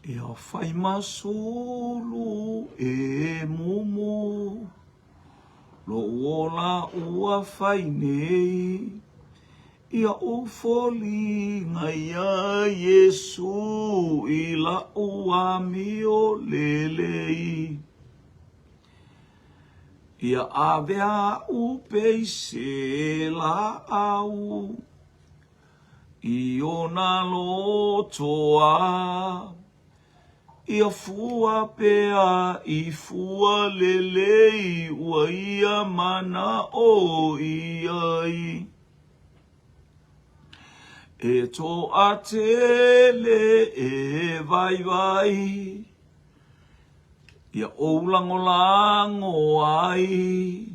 Ia fai ma sulu e mumu Lou ola ua fai nei Ia ou foliga iā Iesu I la'u amio lelei Ia ave a'u pei se laau I ona lotoa Ia fua pea i fua lelei Ua ia mana'o i ai E toatele e vaivai Ia ou lagolago ai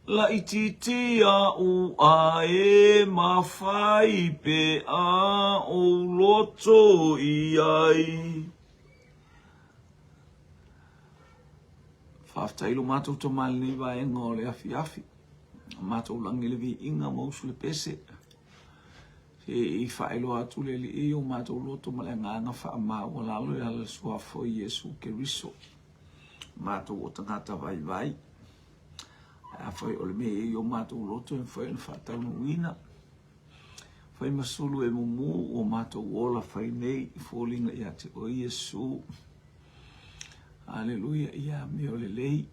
Laitiiti aʻu a e mafai pe a ou loto i ai. Faafetai lo matou tama i lenei vaega o le afiafi. Matou lagi le viiga ma usu le pese. Se i faailoa atu le Alii i o matou loto ma le agaga faamaualalo i ala le suafa o Iesu Keriso. Matou o tagata vaivai. Afai o le mea e i o matou loto e mafai ona faataunuuina. Fai ma sulu e mumu o matou ola fai nei i foliga ia te oe Iesu. Aleluia, ia amio lelei.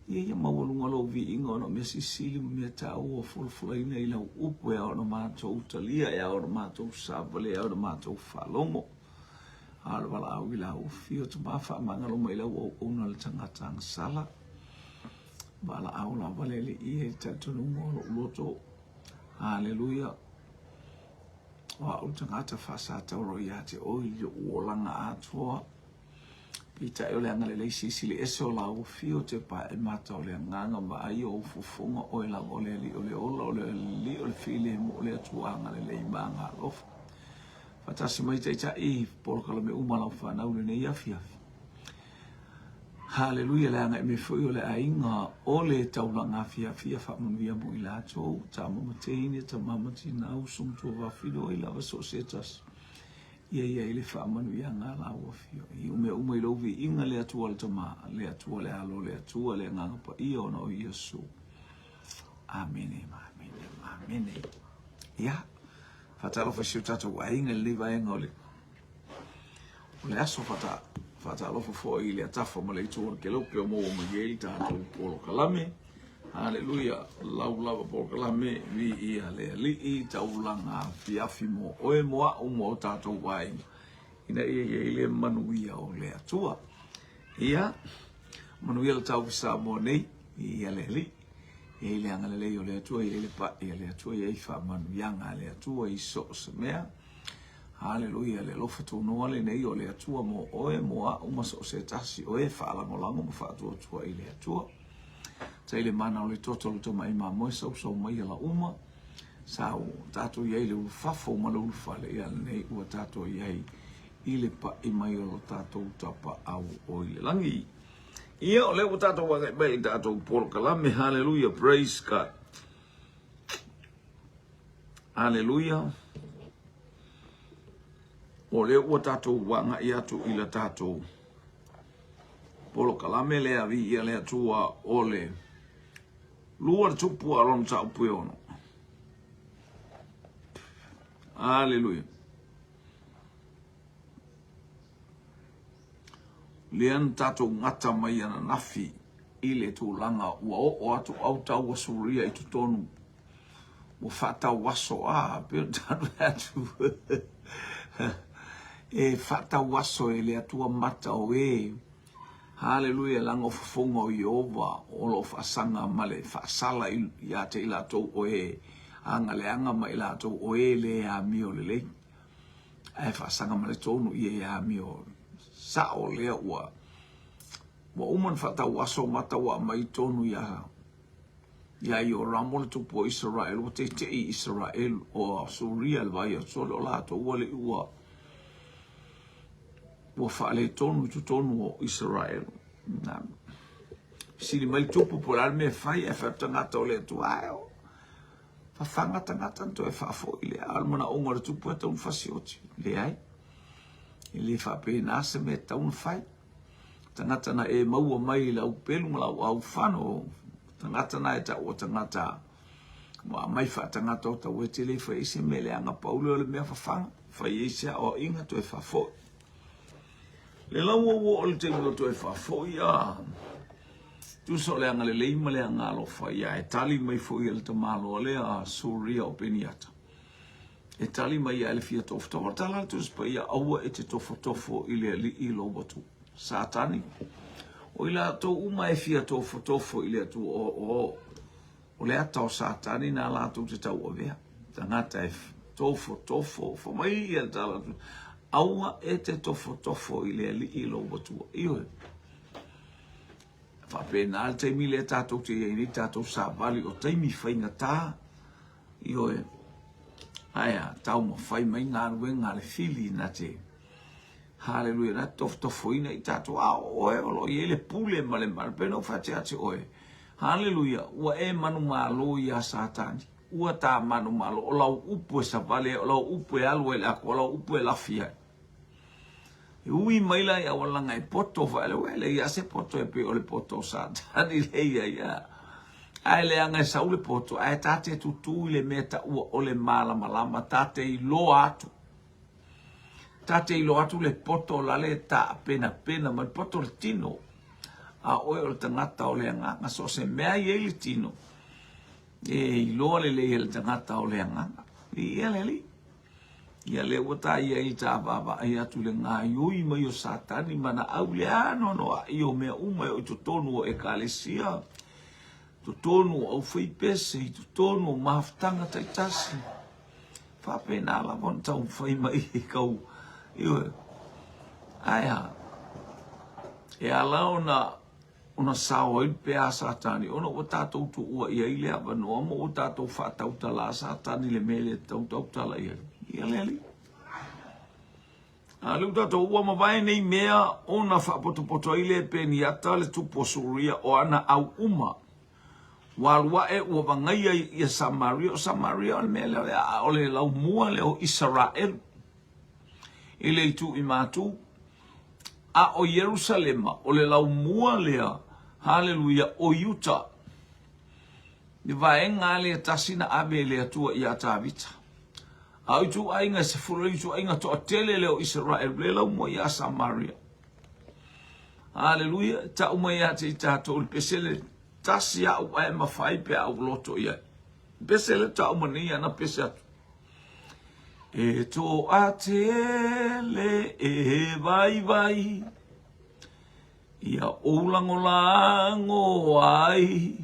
Ia ia maualuga lou viiga ona o mea sisili ma mea taua ua folafolaina i lau upu e ao ona matou talia, e ao ona matou savali, e ao ona matou faalogo. A o le valaau i lau afio tama faamagalo mai lau auauna le tagata agasala. Valaau lava le Alii i le talitonuga o lou loto. Haleluia. O au le tagata faasatauro ia te oe i lou olaga atoa. Peitai o le agalelei silisili ese o lau afio te pae mata o le agaga vaai o ou fofoga oe lava o le Alii o le ola o le Alii o le filemu o le Atua agalelei ma agaalofa. Faatasi mai Taitai polokalame uma a lau fanau i lenei afiafi. Haleluia le agai mai foi o le aiga o le taulaga afiafi ia faamanuia mo i latou, tama ma teine, tama ma tina, uso ma tuafafine, o ai lava so o se tasi. Ia i ai le faamanuiaga a lau afio. I mea uma i lou viiga le Atua le Tama, le Atua le Alo, le Atua le Agaga Paia ona o Iesu. Amene, amene, amene. Ia. Faatalofa i si o tatou aiga i lenei vaega o le o le aso fata, faatalofa foi i le atafa ma le itu o le kelope o maua mai ai le tatou polokalame. Haleluia, lau lava polokalame, viia le Alii, taulaga afiafi mo oe, mo a'u, mo o tatou aiga, ina ia i ai le manuia o le Atua. Ia, manuia le tau i Samoa nei, viia le Alii. E i ai le agalelei o le Atua, e i ai le pai a le Atua, e i ai faamanuiaga a le Atua i so o se mea. Haleluia, le alofa tunoa lenei o le Atua mo oe, mo a'u ma so o se tasi o e faalagolago ma faatuatua i le Atua. Tai le mana o le toto o le tamai mamoe sausau mai ala uma. Sa ua tatou i ai i le ulufafo ma le ulufale, ia lenei ua tatou i ai i le pai mai o lo tatou Tapaau o i le lagi. Ia, o lea ua tatou agai mai i tatou polokalame. Haleluia, praise God. Haleluia. O lea ua tatou agai atu i la tatou polokalame lea viia le Atua o le lua le tupu a lona mataupu e ono. Haleluia. Lea na tatou gata mai ananafi i le tulaga ua oo atu autau Asuria i totonu ua faatauaso a pei ona tatou atu e faatauaso e le Atua mata o e Haleluia leaga o fofoga o Ieova o lo o faasaga ma le faasala ia te i latou o e agaleaga ma i latou o e le amio lelei. Ae faasaga ma le tonu ia ia amio sao lea ua ua uma ona faatauaso mata ua aumai tonu ia ia Ioramo le tupu o Isaraelu ua teitei Isaraelu o Suria le vai atu sole o latou ua le ua ua faaletonu i totonu o Isaraelu na sili mai le tupu po o le a le mea e fai ae fai atu tagata o le Atua ae o Fafaga tagata na toe faafoi lea. A o le manaoga o le tupu e tatau ona fasioti. Leai. E le faapena se mea e tatau ona fai. Tagata na e maua mai i lau pelu ma lau aufano, tagata na e taua tagata ua aumai faatagata o tau e te le fai ai se mea leaga pau lea o le mea fafaga, fai ai se aoaiga toe faafoi. Le lau ua oo i le taimi o toe faafoi a tusa o le agalelei ma le agalofa ia e tali mai foi e le tamaloa lea a Suria o Peniata. E tali mai ia e le fia tofotofo. O le tala a le Tusi Paia, aua e te tofotofo i le Alii lou Atua. Satani, o i latou uma e fia tofotofo i le Atua, o, o, o le ata o Satani na latou te tauavea. Tagata e tofotofo, fa mai ia le tala a le Tusi, aua e te tofotofo i le Alii lou Atua. Ioe. Faapena le taimi lea tatou te i ai nei, tatou savali o taimi faigata. Ioe, ae a taumafai mai galuega a le fili na te Haleluia, na te tofotofoina i tatou, a o oe o lo o i ai le pule ma le mana, pei ona ou fai atu ia te oe, Haleluia, ua e manumalo iā Satani, ua ta manumalo, o lau upu e savali ai, o lau upu e alu ai i le akoa, o lau upu e lafi ai. E ui mai la i auala e poto faale ua e leai se poto e pei o le poto o Satani lea i ai a. Ae leaga e sau le poto ae ta te tutū i le mea taua o le malamalama ta te iloa atu. Ta te iloa atu le poto la le taapenapena mai le poto o le tino. A oe o le tagata o le agaga so o se mea e i ai le tino e iloa lelei e le tagata o le agaga. Viia le Alii. Ia lea ua ta i ai ta vaavaai atu i le gaioi mai o Satani ma na au le anoanoai o mea uma e o i totonu o ekalesia, totonu o aufaipese, i totonu o mafutaga taitasi. Faapena lava ona taumafai mai i kau, ioe. Ae a? E ala ona ona sao ai pea a Satani, ona ua tatou tuua i ai le avanoa ma ua tatou faatautala a Satani i le mea e le tatau ona tautala i ai. Ia le Alii. A lea ua tatou ua mavae nei mea ona faapotopoto ai lea e Peniata le tupu o Suria o ana au uma. Ua alu ae ua vagaia ia Samaria. O Samaria o le mea lea o le a o le laumua lea o Isaraelu i le itu i Matu. A o Ierusalema, o le laumua lea, haleluia, o Iuta, le vaega lava lea e tasi na ave e le Atua iā Tavita. A o ituaiga e sefulu, o ituaiga toatele lea o Isaraelu, le laumua iā Samaria. Haleluia, e tau mai ia te i tatou le pese le tasi a'u ae mafai pe a ou loto i ai. Pese le tau ma nei ana pese atu. E toatele e vaivai ia ou lagolago ai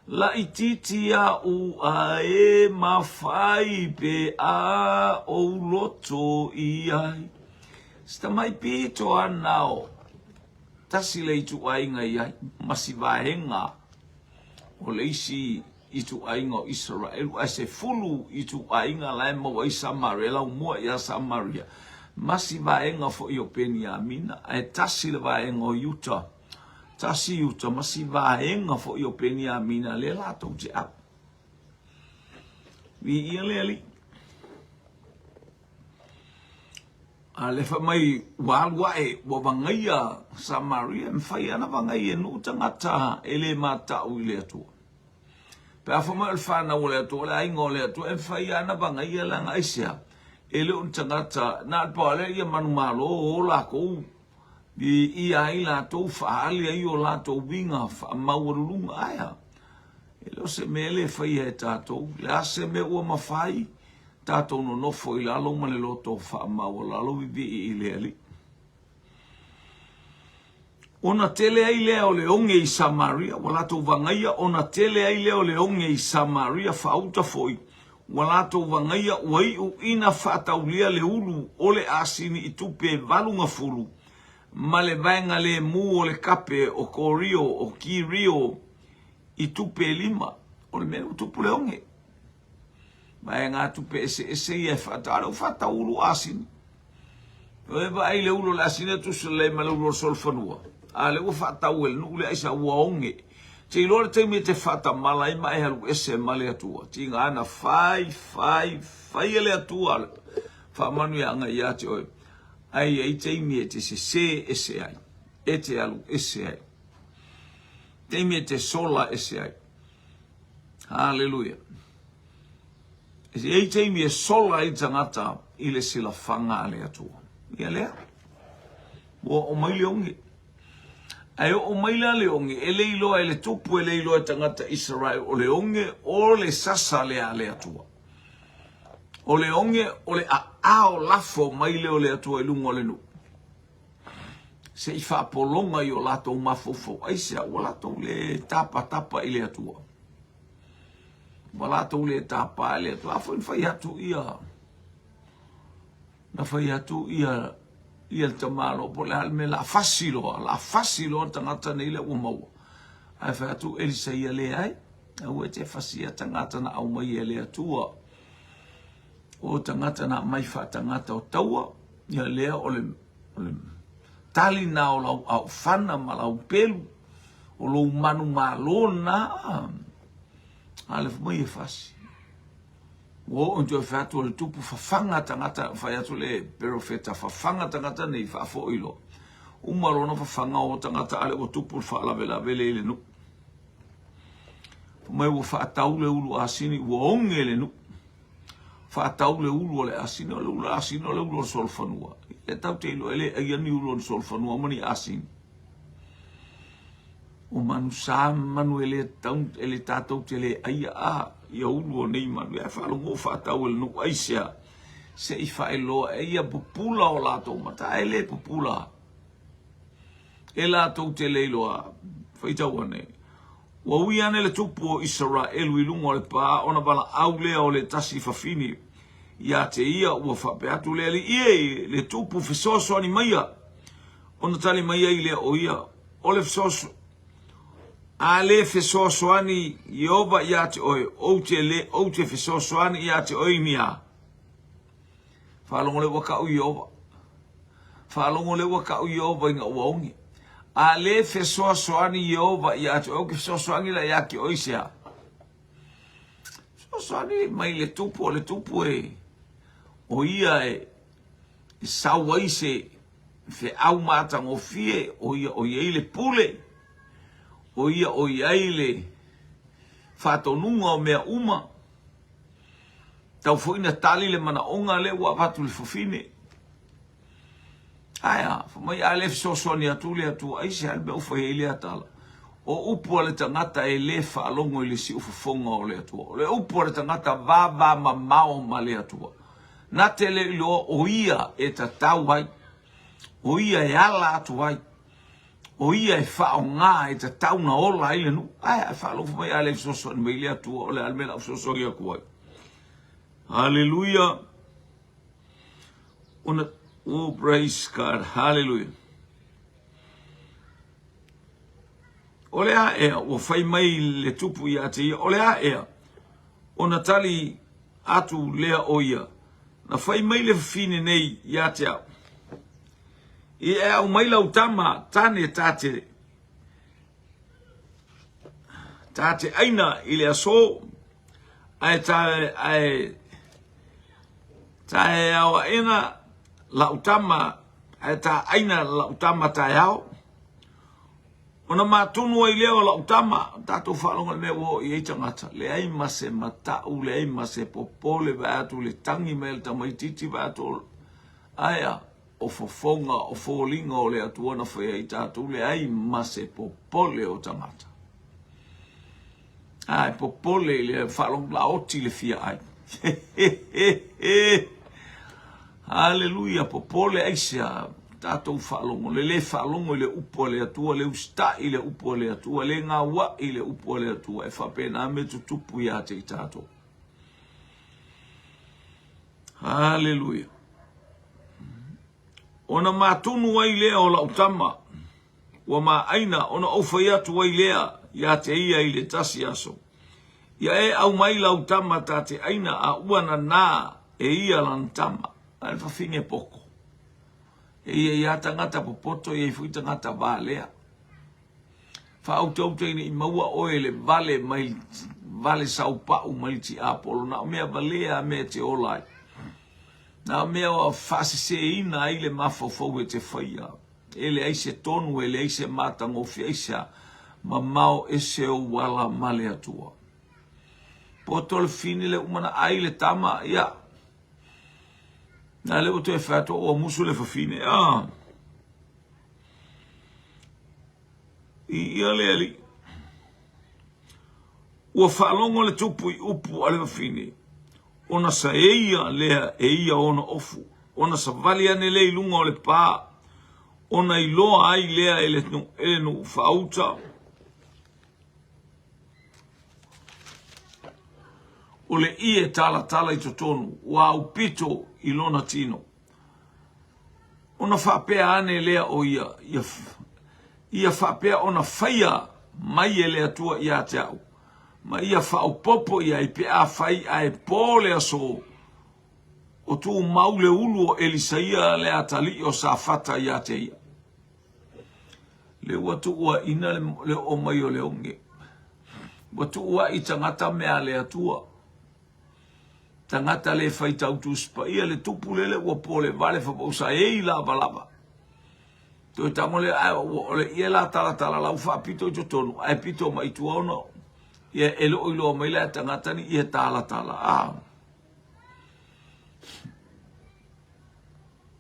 Laitiiti aʻu ae mafai pe a ou loto i ai Si tamai pito ana o tasi le ituaiga i ai ma si vaega o le isi ituaiga o Isaraelu, ae sefulu ituaiga la e maua ai Samaria, laumua ia Samaria, ma si vaega foi o Peniamina, ae tasi le vaega o Iuta, tasi Iuta ma si vaega foi o Peniamina, lea latou te au. Viia le Alii. A lea fai mai ua alu ae ua vagaia Samaria, e mafai lava ona vagaia e nuu tagata e le matau i le Atua. Pe a fai mai o le fanau a le Atua, o le aiga o le Atua, e mafai lava ona vagaia leaga aisea? E le o ni tagata, na o le pau lava lea ia manumalo o latou, viia ai latou, faaali ai o latou uiga faamaualuluga. Ae a? E le o se mea le faia e tatou. O le a se mea ua mafai? Tatou nonofo i lalo ma le loto faamaualalo vivii i le Alii. Ona tele ai lea o le oge i Samaria, ua latou vagaia, ona tele ai lea o le oge i Samaria, faauta foi, ua latou vagaia, ua iu ina faataulia le ulu o le asini i tupe valugafulu, ma le vaega lemu o le kape o Korio, o Kirio, i tupe e lima. O le mea ua tupu le oge. Vaegatupe eseese ia e faatau, a o lea ua faatau ulu asini. E vaai le ulu o le asini e tusa lelei ma le ulu o le solofanua, a o lea ua faatau e le nuu lea aisa ua oge. Te iloa le taimi e te faatamala ai ma e alu ese ma le Atua, tiga ana fai, fai, fai e le Atua le faamanuiaga ia te oe. Ae i ai taimi e te sesē ese ai, e te alu ese ai. Taimi e te sola ese ai. Haleluia. E i ai taimi e sola ai tagata i le silafaga a le Atua. Ia lea. Ua oo mai le oge. Ae oo mai la le oge, e le iloa e le tupu, e le iloa e tagata Isarael, o le oge o le sasa lea a le Atua. O le oge o le aao lafo mai lea o le Atua i luga o le nuu. Se i faapologa i o latou mafaufau. Aisea? Ua latou le tapatapa i le Atua. Ua latou le tapa i le Atua. A foi na fai atu ia, na fai atu ia, ia le tamaloa po o le a le mea, la fasi loa, la fasi loa le tagata nei lea ua maua. Ae fai atu Elisaia, leai, aua e te fasia tagata na aumai e le Atua. O tagata na aumai faatagata o taua, ia lea o le, o le tali na o lau aofana ma lau pelu, o lou manumalo na, a le mai e fasi. Ua oo ina toe fai atu o le tupu fafaga tagata, fai atu le perofeta fafaga tagata nei faafoi loa. Uma lona fafaga o tagata ale ua tupu le faalavelave le i le nuu. Fai mai ua faatau le ulu asini ua oge le nuu. Faatau le ulu o le asini, o le ulu asini o le ulu o le solofanua. E tau te iloa e le aia ni ulu o le solofanua ma ni asini. O manu sa ma manu e le tau, e le tatou te le aia a ia ulu o nei manu. Ae faalogo faatau e le nuu aisea se i faailoa e ia pupula o latou mata ae le pupula e latou te le iloa. Faitau ane. Ua ui ane le tupu o Isaraelu i luga o le pā ona valaau lea o le tasi fafine ia te ia ua faapea atu le alii e le tupu fesoasoani maia ona tali mai ai lea o ia O le fesoaso A le fesoasoani Ieova ia te oe, ou te le, ou te fesoasoani ia te oe i ni a? Faalogo le ua kau Ieova. Faalogo le ua kau Ieova ina ua oge. A le fesoasoani Ieova ia te oe, ou te fesoasoani la ia te oe i se a? Fesoasoani mai le tupu o le tupu e o ia e sau ai se feau matagofie, o ia o i ai le pule, o ia o i ai le faatonuga o mea uma. Tau foi na tali le manaoga lea ua avatu le fafine. Ae a, fai mai a le fesoasoani atu le Atua, aisea le mea ua fai ai lea tala? O upu a le tagata e le faalogo i le siufofoga o le Atua. O le upu a le tagata vavamamao ma le Atua. Na te le iloa o ia e tatau ai, o ia e ala atu ai, o ia e faaaoga e tatau na ola ai le nuu. Ae a faalogo mai a le fesoasoani mai le Atua, o le a le mea o le a ou fesoasoani atu ai? Haleluia! Ona, oh praise God, haleluia. O le a ea, ua fai mai le tupu ia te ia, o le a ea, ona tali atu lea o ia, na fai mai le fafine nei ia te au, I e aumai lau tama tane ta te ta te aina i le aso, ae ta ae ta e aoaina lau tama, ae ta aina lau tama taeao. Ona matunu ai lea o lau tama, tatou faalogo i le mea ua oo i ai tagata, leai ma se matau, leai ma se popole, vaai atu i le tagi mai a le tamaitiiti, vaai atu, ae a, o fofoga, o foliga o le Atua na faia ai tatou, leai ma se popole o tagata. Ae popole i le faalogo la oti le fia ai. Haleluia, popole aisea tatou faalogo, le le faalogo i le upu a le Atua, le usitai i le upu a le Atua, le gauai i le upu a le Atua, e faapena mea tutupu ia te i tatou. Haleluia. Ona matunu ai lea o lau tama, ua maaina, ona ou fai atu ai lea ia te ia i le tasi aso, Ia e aumai lau tama ta te aina a ua nanā e ia lana tama. A le fafine poko. E ia ia tagata popoto, ia i foi tagata valea. Faautautaina i maua oe le vale mai vale saupau mai le tiapolo, na o mea valea a mea e te ola ai. Nā mea ua faaseseina ai le mafaufau e te faia, e leai se tonu, e leai se matagofie, aisea? Mamao ese ou ala ma le Atua. Poto le fine le uma na ai le tama, ia. Na le ua toe fai atu ua musu le fafine, ah. I ia le alii. Ua faalogo le tupu i upu a le fafine, ona saeia lea e ia ona ofu, ona savali ane lea i luga o le pa, ona iloa ai lea e le nuu faauta. O le ie talatala i totonu, ua aupito i lona tino. Ona faapea ane lea o ia, ia, ia faapea ona faia mai e le Atua ia te au, ma ia faaopoopo i ai pe afai ae po le aso o tumau le ulu o Elisaia le atalii o Safata ia te ia. Le ua tuuaina le, le oo mai o le oge. Ua tuuai tagata mea a le Atua. Tagata le faitau Tusi Paia, le tupu lele ua pole vale fapausa ei lavalava. Toe tago lea, ae o le ie la talatala lau faapito i totonu, ae pito mai tua ona, ia e le o iloa mai la e tagata ni ie talatala. Ah.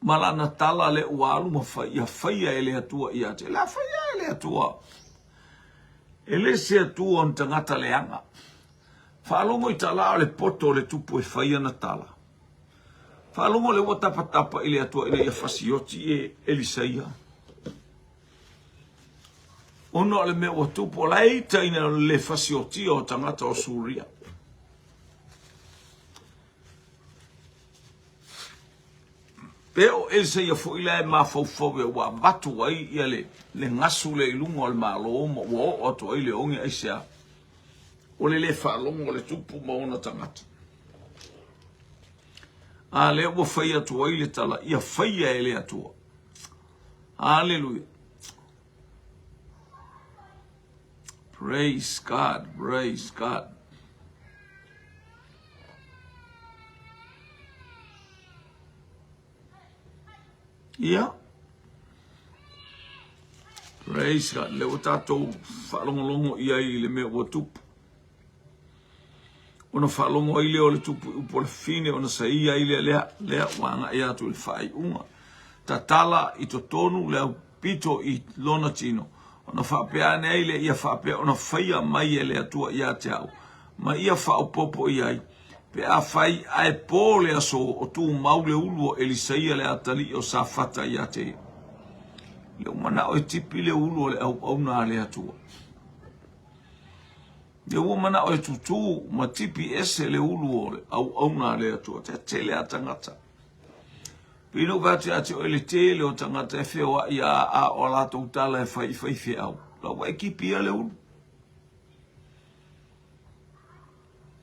Ma lana tala le ua alu ma fai, ia faia e le Atua ia te. La faia e le Atua. E le se Atua o ni tagata leaga. Faalogo i tala o le poto o le tupu e fai ana tala. Faalogo le ua tapatapa i le Atua ina ia fasioti e Elisaia. Ona o le mea ua tupu, o la e ita ina o le fasiotia o tagata o Suria. Pe o Elisaia foi la e mafaufau e ua avatu ai ia le, le gasu lea i luga o le Malo ma ua oo atu ai le oge aisea? O le le faalogo o le tupu ma ona tagata. A lea ua fai atu ai le tala, ia faia e le Atua. Hallelujah. Praise God, praise God. Ia. Praise God. Le ua tatou faalogologo i ai i le mea ua tupu. Ona faalogo ai lea o le tupu i upu o le fine, ona saia ai lea, lea, lea ua agai atu i le faaiuga. Tatala i totonu le aupito i lona tino, ona faapea ane ai lea ia faapea ona faia mai e le Atua ia te au, ma ia faaopoopo i ai, Pe afai ae po le aso o tumau le ulu o Elisaia le atalii o Safata ia te ia. Le ua manao e tipi le ulu o le auauna a le Atua. Le ua manao e tutū ma tipi ese le ulu o le auauna a le Atua. Te tele a tagata. Pei na ou vaai atu ia te oe le tele o tagata e feoai a a o a latou tala e fai i faifeau. La ua e kipia le ulu.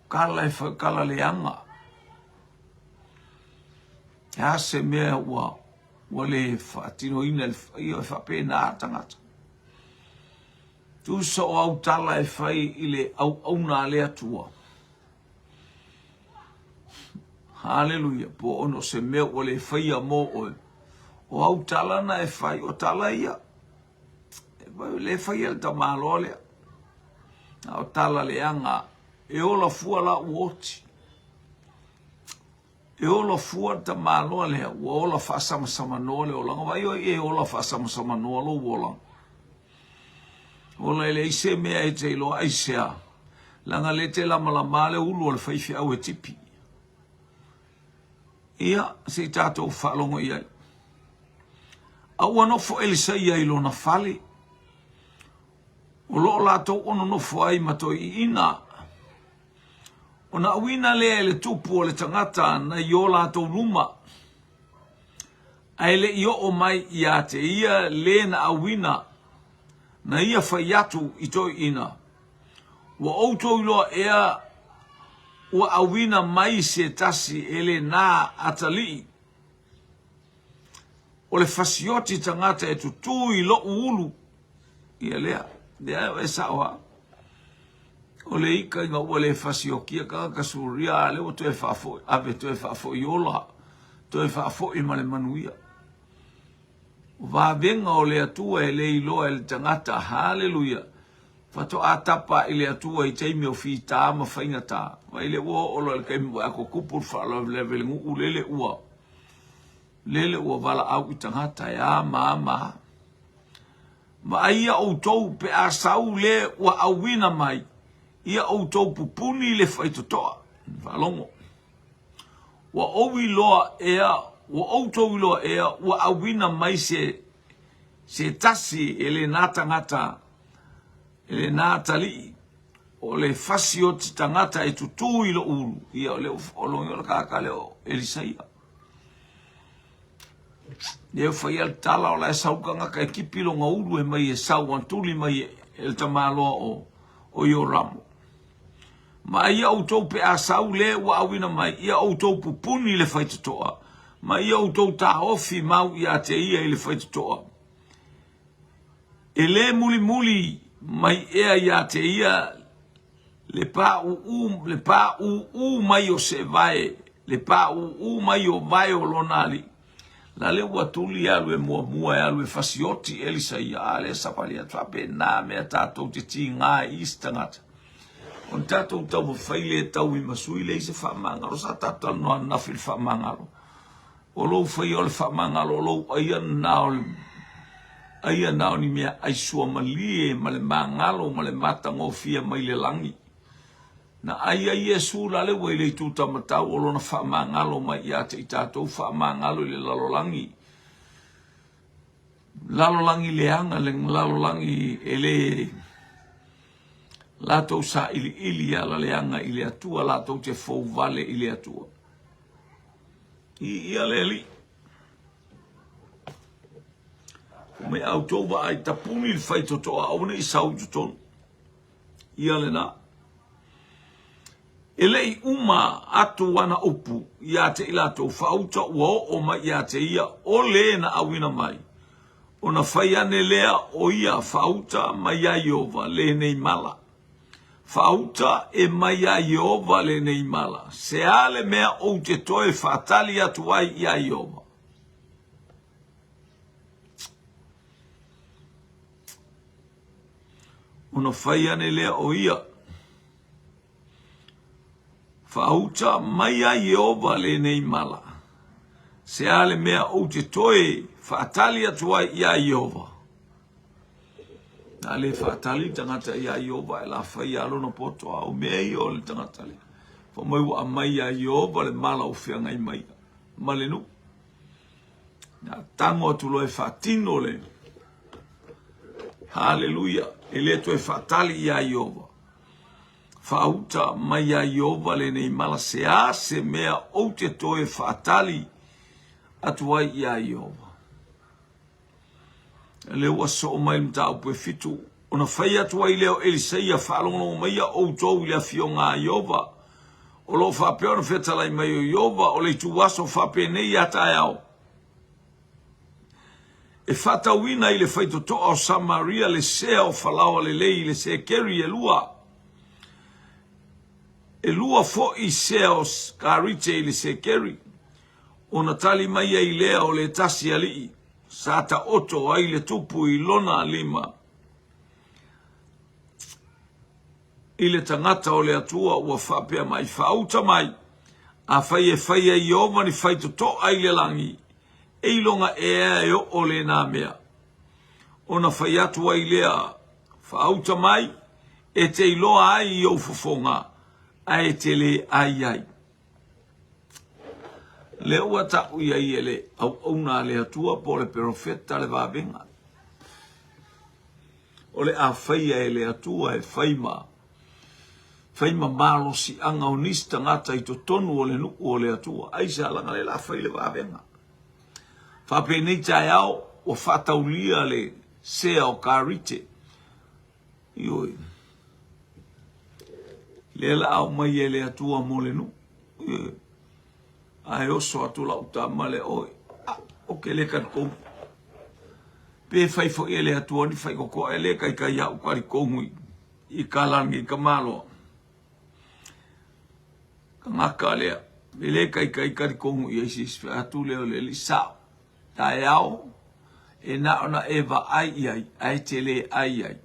Kala e fai, kala leaga. E a se mea ua, ua le faatinoina le, ia e faapena tagata. Tusa o au tala e fai i le auauna a le Atua. Haleluia, po ono se mea ua le faia mō oe. O au tala na e fai, o tala ia. E le faia le tamaloa lea. A o tala leaga, e ola fua la ua oti. E ola fua le tamaloa lea, ua ola faasamasamanoa le olaga. Vaai oe e ola faasamasamanoa lou olaga. Ola e leai se mea e te iloa aisea. Leaga le te lamalama le ulu o le faifeau e tipi. Ia, se i tatou faalogo i ai. A ua nofo Elisaia i lona fale, o lo o latou ono nofo ai ma toeaiina. Ona auina lea e le tupu o le tagata na i o latou luma, ae le i oo mai ia te ia le na auina, na ia fai atu i toeaiina, Ua outou iloa ea ua auina mai se tasi e lena atalii o le fasioti tagata e tutū i loʻu ulu. Ia lea, lea e sao lava. O le ika ina ua le fasiokia tagata Suria, a lea ua toe faafoi, ave toe faafoi ola. Toe faafoi ma le manuia. O vavega o le Atua e le iloa e le tagata. Haleluia! Faatoa tapa i le Atua i taimi o fita ma faigata. Vai le ua oo loa i le taimi ua ako kupu le faalavelave i le nuu lele ua lele ua valaau i tagata e a ma a ma a. Vaai ia outou pe a sau le ua auina mai, ia outou pupuni le faitotoa. Faalogo. Ua ou iloa ea, ua outou iloa ea, ua auina mai se, se tasi e lena tagata, e lena atalii, o le fasi o te tagata e tutū i lou ulu. Ia, o le, o logi o le kākā lea o Elisaia. Lea fai le tala o la e sau tagata e kipi lona ulu e mai e sau antuli mai e le tamaloa o, o Ioramo. Ma ia outou pe a sau le ua auina mai, ia outou pupuni i le faitotoa, ma ia outou taofi mau ia te ia i le faitotoa. E le mulimuli mai ea ia te ia le paʻuʻu, le paʻuʻu mai o se vae, le paʻuʻu mai o vae o lona alii. La le ua tuli e alu e muamua e alu e fasioti Elisaia, a le savali atu faapena mea tatou te tiga i isi tagata. O le tatou taumafai le tau i masui leai se faamagalo, sa tatou talanoa ananafi i le faamagalo. O lou faia o le faamagalo, o lou aia na o le aia na o ni mea ai suamalie ma le magalo ma le matagofie mai le lagi. Na ai ai Iesu la le ua i le itu tamatau o lona faamagalo mai ia te i tatou faamagalo i le lalolagi. Lalolagi leaga le lalolagi e le latou sailiili ala leaga i le Atua, latou te fou vale i le Atua. I ia le Alii. Mai au tou vaai tapuni le faitotoa aua ne i sau i totonu. Ia lena. E le i uma atu ana upu ia te i latou, faauta ua oo mai ia te ia o le na auina mai, ona fai ane lea o ia faauta mai iā Ieova lenei mala. Faauta e mai iā Ieova lenei mala, se a le mea ou te toe faatali atu ai iā Ieova? Ona fai ane lea o ia, Faauta mai ai Ieova lenei mala, se a le mea ou te toe faatali atu ai iā Ieova? Na le faatali le tagata iā Ieova e la fai a lona poto, a o mea ia o le tagata lea. Fa mai ua aumai iā Ieova le mala o feagai mai ma le nuu. Na tango atu loa e faatino le Haleluia! E le toe faatali iā Ieova. Faauta mai iā Ieova lenei mala se a se mea ou te toe faatali atu ai iā Ieova. Lea ua soo mai le mataupu e fitu, ona fai atu ai lea o Elisaia, Faalogologo maia outou i le afioga a Ieova, o lo o faapea ona fetalai mai o Ieova, o le ituaso faapenei ia taeao, e faatauina i le faitotoa o Samaria le sea o falaoa lelei i le sekeri e lua, e lua foi sea o karite i le sekeri, ona tali mai ai lea o le tasi alii, sa taoto ai le tupu i lona lima i le tagata o le Atua ua faapea mai, Faauta mai, afai e fai ai Ieova ni faitotoa i le lagi, e iloga ea e oo lena mea? Ona fai atu ai lea, Faauta mai, e te iloa ai i ou fofoga, ae e te le ai ai. Lea ua tau i ai e le auauna a le Atua po o le perofeta le vavega. O le a faia e le Atua e fai ma fai ma malosiaga o nisi tagata i totonu o le nuu o le Atua. Aisea laga le la fai le vavega. Faapenei taeao ua faataulia le sea o Karite. Ioe. Lea la aumai e le Atua mo le nuu. Ioe. Ae oso atu lau tama le oi. Ah, o ke le kalikongu. Pe fai foi e le Atua ni fai koko e le kai kai au kalikongu i, i ka langi i ka maloa. Kangaka lea. E le kaikai talitonu i ai se isi fai atu lea o le alii sao. Taeao e na ona e vaai i ai ae te le ai ai.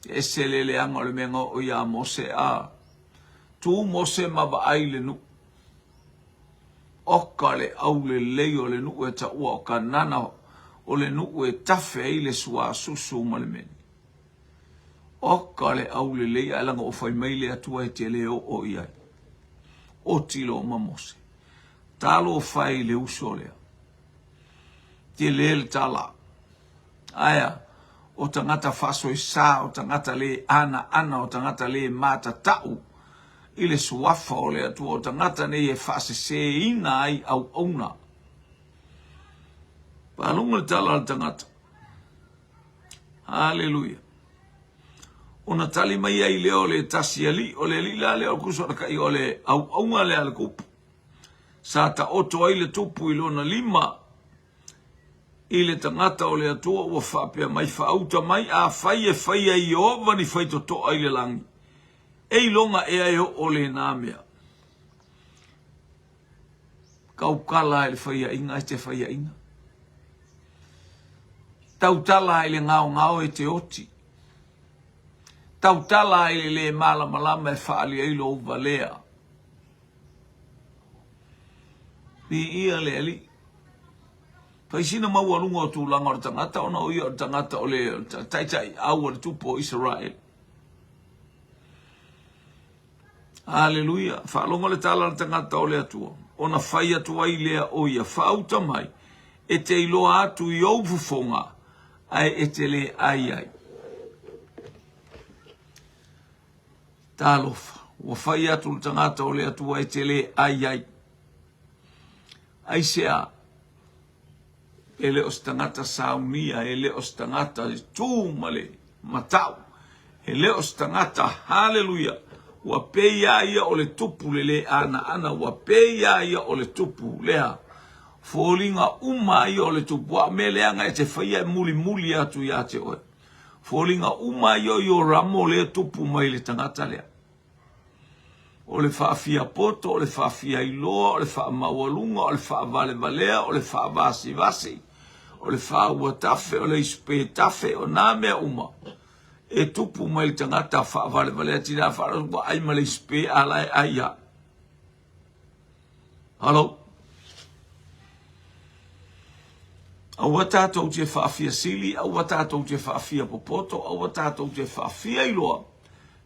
E ese le leaga o le mea na oo ia Mose a tu Mose ma vaai i le nuu. Oka le aulelei o le nuu e taua o Kanana o le nuu e tafe ai le suasusu ma le meli. Oka le aulelei ae laga ua fai mai le Atua e te le oo i ai. Oti loa ma Mose. Talofa e i le uso lea. Tele le tala. Aea, o tagata faasoesa, o tagata le anaana, o tagata le matatau i le suafa o le Atua, o tagata nei e faaseseina ai auauna. Faalogo le tala a le tagata. Haleluia. Ona tali mai ai lea o le tasi alii, o le alii la lea o le kuso o le, o le auauna lea a le kupu. Sa taoto ai le tupu i lona lima i le tagata o le Atua ua faapea mai, Faauta mai, afai e faia e Ieova ni faitotoa i le lagi, e iloga ea e oo lena mea? Tautala i le faiaina e te faiaina. Tautala i le gaogao e te oti. Tautala i le le malamalama e faaali ai lou valea. Viia le Alii. Fai sina maualuga o tulaga o le tagata ona o ia o le tagata o le taitai au o le tupu o Isaraele. Aleluia. Faalogo le tala a le tagata o le Atua, ona fai atu ai lea o ia, faauta mai, e te iloa atu i ou fofoga, ae e te le ai ai. Talofa, ua fai atu le tagata o le Atua e te le ai ai. Aisea? E le o se tagata saunia, e le o se tagata e tu ma le matau, e le o se tagata, haleluia, ua pei a ia o le tupu le le anaana, ua pei a ia o le tupu lea. Foliga uma ia o le tupu, a o mea leaga e te faia e mulimuli atu ia te oe. Foliga uma ia o Ioramo lea tupu mai le tagata lea. O le faafiapoto, o le faafiailoa, o le faamaualuga, o le faavalevalea, o le faavasivasi, o le faauatafe, o le isupetafe, o nā mea uma e tupu mai le tagata faavalevalea tina faalogo ua ai ma le isupe a la e ai a. Hello. Aua tātou te faafiasili, aua tātou te faafiapopoto, aua tātou te faafiailoa,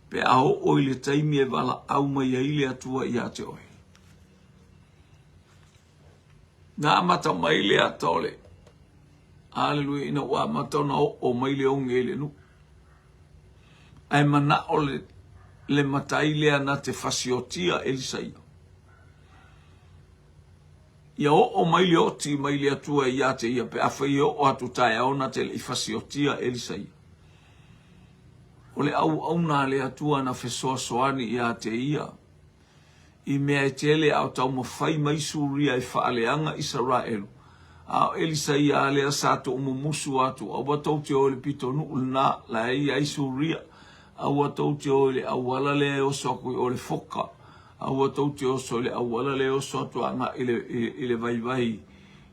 pe a oo i le taimi e valaau mai ai le Atua ia te oe. Na amata mai le ata o le Aleluia ina ua amata ona oo mai le oge i le nuu. Ae manao le, le matai lea na te fasiotia Elisaia. Ia oo mai le oti mai le Atua ia te ia pe afai e oo atu taeao na te le i fasiotia Elisaia. O le auauna a le Atua na fesoasoani ia te ia, i mea e tele a o taumafai mai Suria e faaleaga Isaraelu, a o Elisaia a lea sa tuumumusu atu, Aua tou te o i le pitonuu lena, la e i ai Suria, aua tou te o i le auala lea e oso atu i o le foka, aua tou te oso i le auala lea e oso atu agai i le, i, i le vaivai,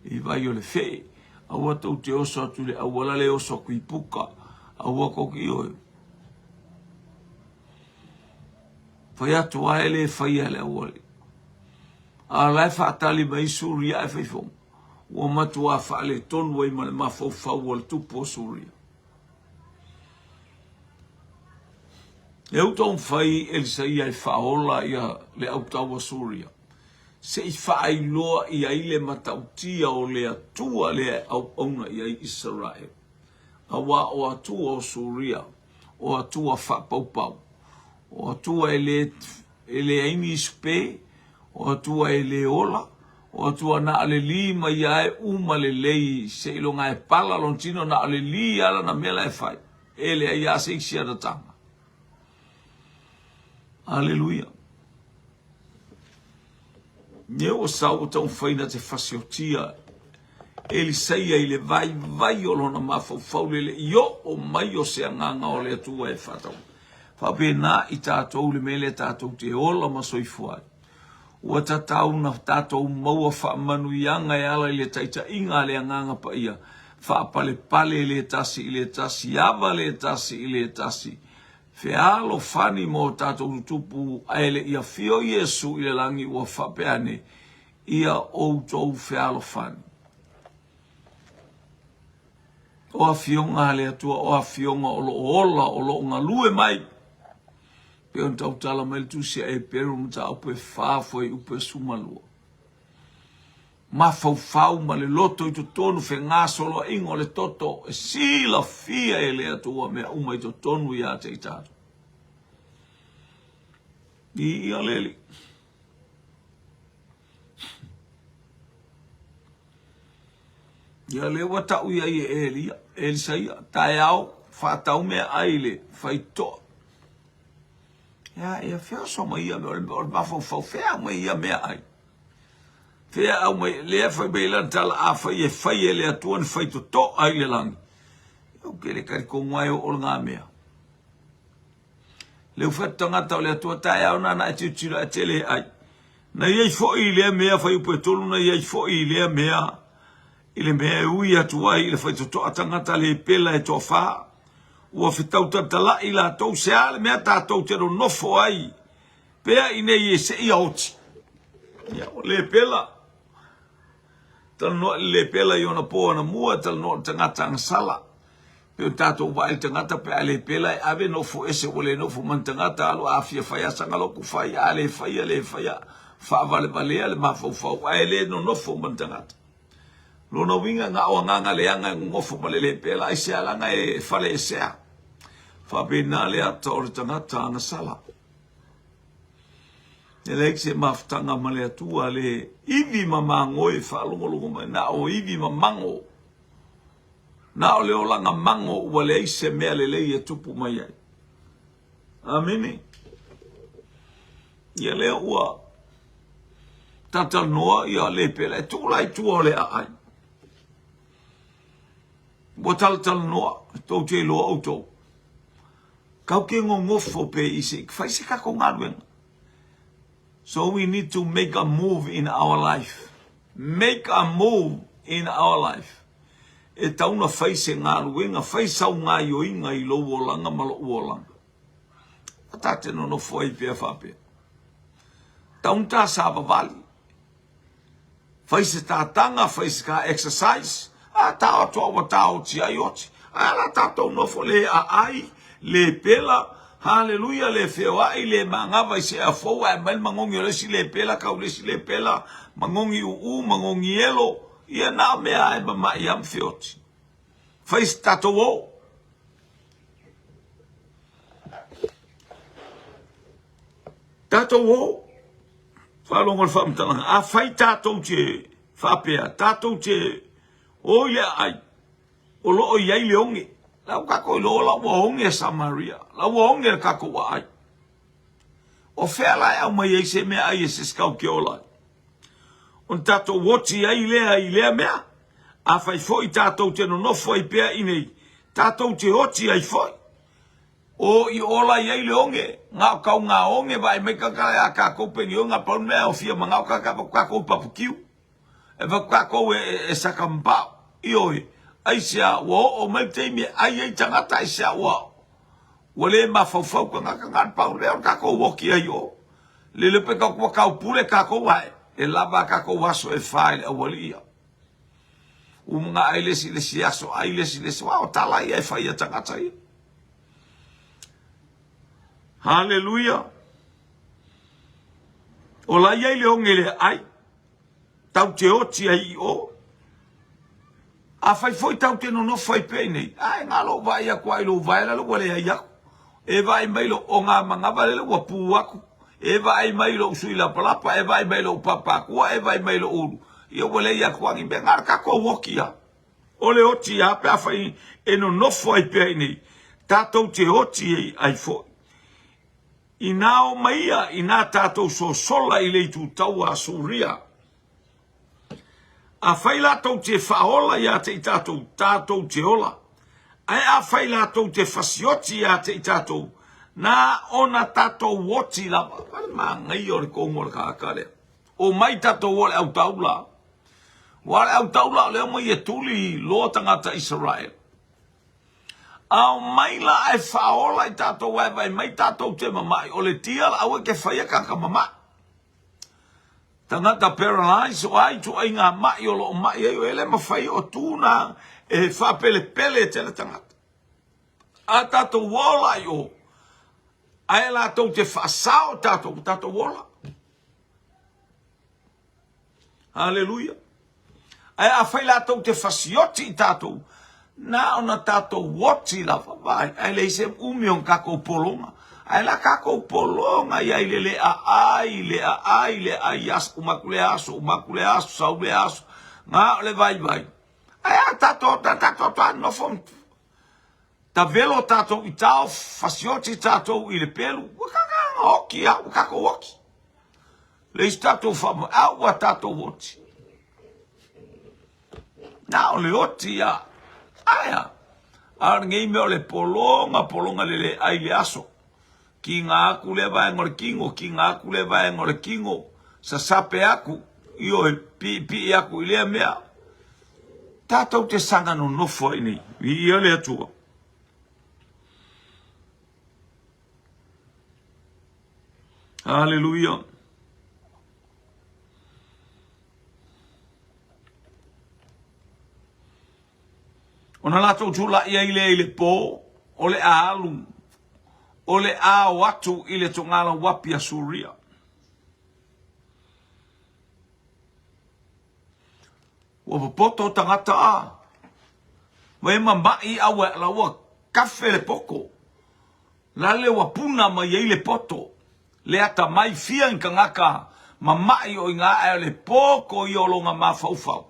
i vai o le fee. Aua tou te oso atu i le auala lea e oso atu i puka. Aua tou te ioe. Fai atu lava e le faia e le auali. A o la e faatali mai Suria ae fai fono. Ua matuā faaletonu ai ma le mafaufau o le tupu o Suria. E uta fai Elisaia e faaola ia le autaua Suria. Se i faailoa i ai le matautia o le Atua lea e auauna i ai Isaraele. Auā o Atua o Suria, o Atua faapaupau, o Atua e le, e leai ni isupe, o Atua e le ola, o Atua na o le li mai lava e uma lelei seiloga e pala lona tino, na o le li lava lana mea la e fai, e leai lava se isi ana taga. Aleluia. Nē ua sau ua taumafai na te fasiotia Elisaia i le vaivai o lona mafaufau le le i oo mai o se agaga o le Atua e faatau. Faapena i tatou le mea lea tatou te ola ma soifua ai. Ua tatau na tatou maua faamanuiaga e ala i le taitaiga a le Agaga Paia, faapalepale le tasi i le tasi, ava le tasi i le tasi, fealofani mo tatou tutupu, ae le i afio Iesu i le lagi ua faapea ane, Ia outou fealofani. O afioga a le Atua, o afioga o lo o ola, o lo o galue mai. Pei ona tautala mai le tusi a Eperu mataupu e fa fuaiupu e 12. Mafaufau ma le loto i totonu fegasoloaiga o le toto e silafia e le Atua mea uma i totonu ia te i tatou. Viia le Alii. Ia lea ua tau i ai e Elia, Elisaia, taeao faatau meaai i le faitotoa. Ia, ia feoso mai ia mea, o le mafaufau, fea aumai ia meaai? Fea aumai, lea fai mai lana tala, afai e fai e le Atua ni faitotoa i le lagi, ou te le talitonu lava e oo lena mea. Le ufatu tagata o le Atua taeao nana e tilotilo ae tele ai. Na i ai foi i lea mea fuaiupu e 3 na i ai foi i lea mea i le mea e ui atu ai i le faitotoa tagata le pela e toafa. Ua fetau talatalai latou se a le mea tatou te nonofo ai pea i nei e seia oti. Ia, o le pela. Talanoa i le lepela i ona po anamua, talanoa i le tagata agasala. Pei ona tatou vaai i le tagata pe a lepela e ave nofo ese ua le nofo ma ni tagata alu a fia fai asaga lotu fai a le faia le faia faavalevalea le mafaufau ae le nonofo ma ni tagata. Lona uiga na o agaga leaga e nonofo ma le lepela aisea leaga e faleesea. Faapena le ata o le tagata agasala. E leai se mafutaga ma le Atua le ivi ma magoe faalogologo mai, na o ivi ma mago. Na o le olaga mago ua leai se mea lelei e tupu mai ai. Amene. Ia lea ua talatalanoa ia le pela e tuu la i tua o le aai. Ua talatalanoa, tou te iloa outou. Kau ke gogofo pe i se fai se tatou galuega. So we need to make a move in our life. Make a move in our life. E tau na fai se galuega, fai sau gaioiga i lou olaga ma lou olaga. A ta te nonofo ai pea faapea. Tau na ta savavali. Fai se tataga, fai se ka exercise, a tao atu a ua taoti ai oti. A la tatou nofo le aai, le pela, haleluia, le feoai, le magava i se afou, ae aumai le magogi o le isi le pela, kau le isi le pela, magogi uu, magogi elo, ia na o mea e mamai a ma feoti. Fai se tatou o. Tatou o. Faalogo le faamatalaga, afai tatou te faapea, tatou te o i le aai, o lo o i ai le oge. La ua tatou iloa la ua oge Samaria, la ua oge le tatou aai. O fea la e aumai ai se meaai e se isi tatou te ola ai? Ona tatou oti ai lea i lea mea. Afai foi tatou te nonofo ai pea i nei, tatou te oti ai foi. O i ola i ai le oge, na o kau ngā oge vaai mai kaka ia kākou peni o ngā pau mea o fia mangao kaka va kākou papukiu. E va kākou e, e, e saka mbao. Ioe, aisea ua oo mai le taimi e ai ai tagata aisea ua ua le mafaufau tagata na le pau lea o le kākou oki ai o. Le le pe kau kua kau pule kākou ae, e lava a kākou aso e fa i le aualii ia. Uma ai le isi le isi aso, ai le isi le isi, o tala ia e fai a tagata ia. Haleluia! O la i ai le oge le ai, tau te oti ai i o. Afai foi tau te nonofo ai pea i nei, ae ngā lou vaai aku ai lou vaela le ua leai aku. E vaai mai lou o ngā mangawa lele ua pū aku. E vaai mai lou sui lapalapa, e vaai mai lou papakua, e vaai mai lou ulu. Ia ua leai aku angi mea ngā le kakou oki a. O le oti a pe afai e nonofo ai pea i nei, tatou te oti ai foi. Inā o mai ia, inā tatou sosola i le itu taua a Suria. Afai latou te whaola ia te i tatou, tatou te ola. Ae afai latou te fasioti ia te i tatou, na ona tatou oti lava. Wale manaia o le kongo o le kāka lea. Omai tatou o le au taula. Ua le au taula o le omai e tuli loa tagata Isaraelu. A omai la ae faaola i tatou ae vaai mai tatou te mamai, o le dia la aua e te faia tagata mamai. Tagata paralyze o a ituaiga mai o lo o mai ai, e le mafai o tu na e faapelepele tele tagata. A tatou ola i o, ae latou te faasao tatou, tatou ola. Haleluia. Ae afai latou te fasioti i tatou, na ona tatou oti lava, vaai, ae leai se umi o tatou pologa. Ae la tatou pologa i ai le le aai, le aai, le aai aso, uma atu le aso, uma atu le aso, sau le aso, na o le vaivai. Ae a tatou, tatou, tatou nofo, tavelo tatou i tao, fasioti tatou i le pelu, ua tatou oti a, ua tatou oti. Le isi tatou faamoe, a ua tatou oti. Na o le oti a. Aia. A o lenei mea o le pologa, pologa le le ai le aso. Kiga aku lea vaega o le kino, kiga aku lea vaega o le kino, sasape aku, ioe, piipii aku i lea mea. Tatou te saga nonofo ai nei. Viia le Atua. Aleluia. Ona latou tulai ai lea i le pō, o le a alu, o le a o atu i le togala uapi a Suria. Ua popoto tagata a. Ua e mama'i a ua la ua kafe le poto. Lale ua puna mai ai le poto. Le atamai fia ni tagata mama'i o iga ae o le poto ia o lona mafaufau.